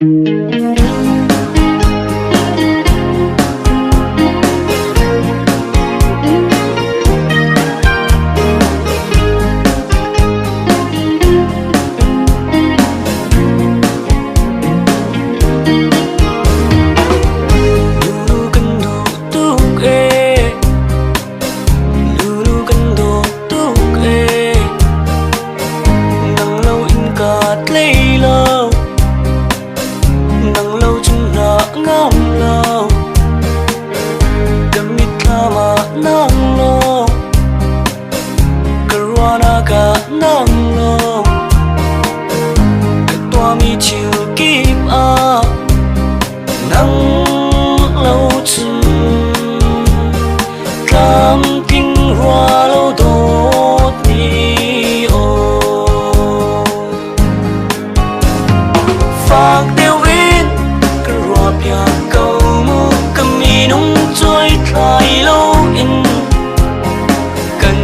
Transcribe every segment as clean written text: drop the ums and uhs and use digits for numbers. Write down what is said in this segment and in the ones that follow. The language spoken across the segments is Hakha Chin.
Lulu kan duh tuk ee, Lulu kan dawt tuk ee, Nang lo in ka tlei lo, Nang lo cun na ngam lo, Ka mitthlam ah nang lo, Ka ruahnak ah nang lo, Ka tuahmi thil kip ah nang lo cun tlamtling rua lo dawtmi aw. Fak deuh in ka ruah piak ko mu, ka minung cuai thlai loin kan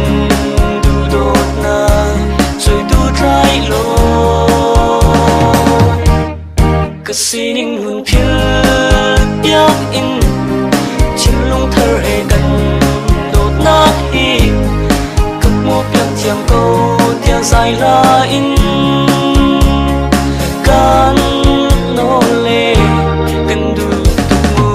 duhdawtnak cuaitu tlai law. Ka sining hun phil piak in thinlung thar he kan dawtnak hi ka hmuh piak thiam ko tiah zai hla in kan nawl le kan duh tuk mu.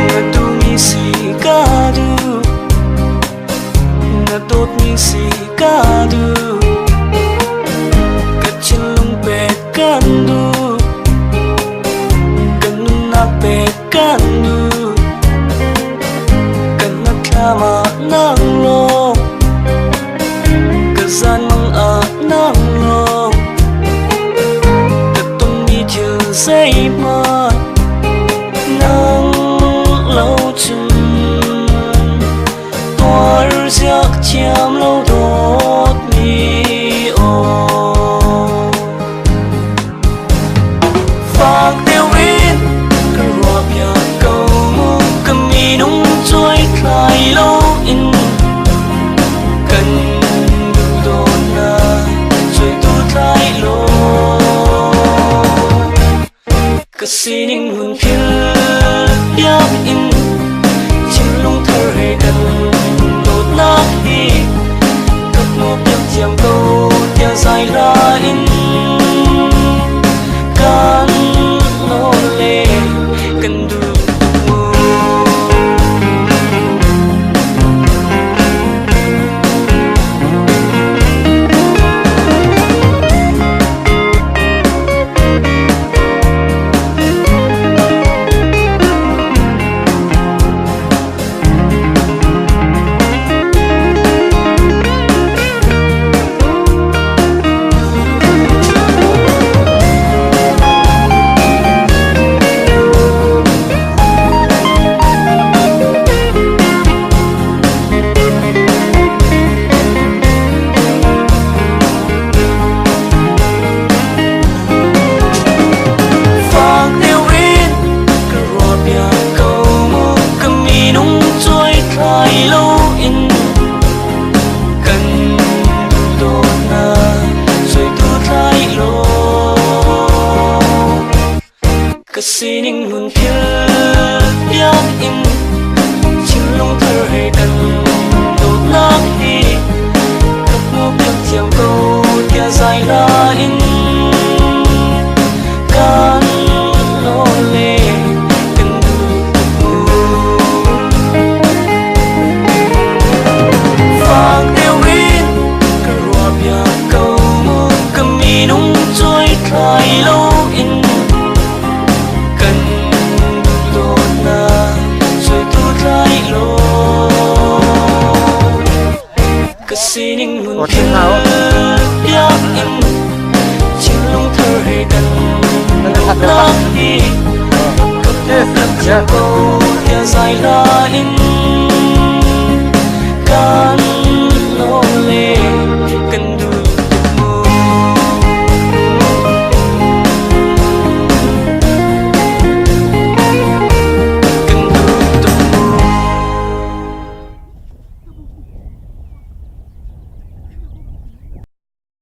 Na duhmi si ka duh, na dawtmi si ka duh, ka thinlung pek kan duh, ka nunnak pek kan duh, ka hnathlam ah nang lawng, ka zanmang ah nang lawng, ka tonmi thil zeihmanh nang lo cun tuar ziak thiam lo dawtmi aw. Fak deuh in ka ruah piak ko mu, ka minung cuai thlai loin kan duhdawtnak cuaitu tlai law. Ka sining hun phil piak in thinlung thar he kan dawtnak hi ka hmuh piak thiam ko tiah zai hla in kan nawl le kan duh tuk mu. Fak deuh in ka ruah piak ko mu, ka minung cuai thlai loin kan duhdawtnak suaitu tlai law. Ka sining hun phil piak in thinlung thar he kan dawtnak hi ka hmuh piak thiam ko tiah zai hla in kan nawl le kan duh tuk mu. Fak deuh in ka ruah piak ko mu, ka minung cuai thlai loin kan duhdawtnak suaitu tlai law. Ka sining nun phil piak in thinlung thar he kan dawtnak hi ka hmuh piak thiam ko tiah zai hla in kan nawl le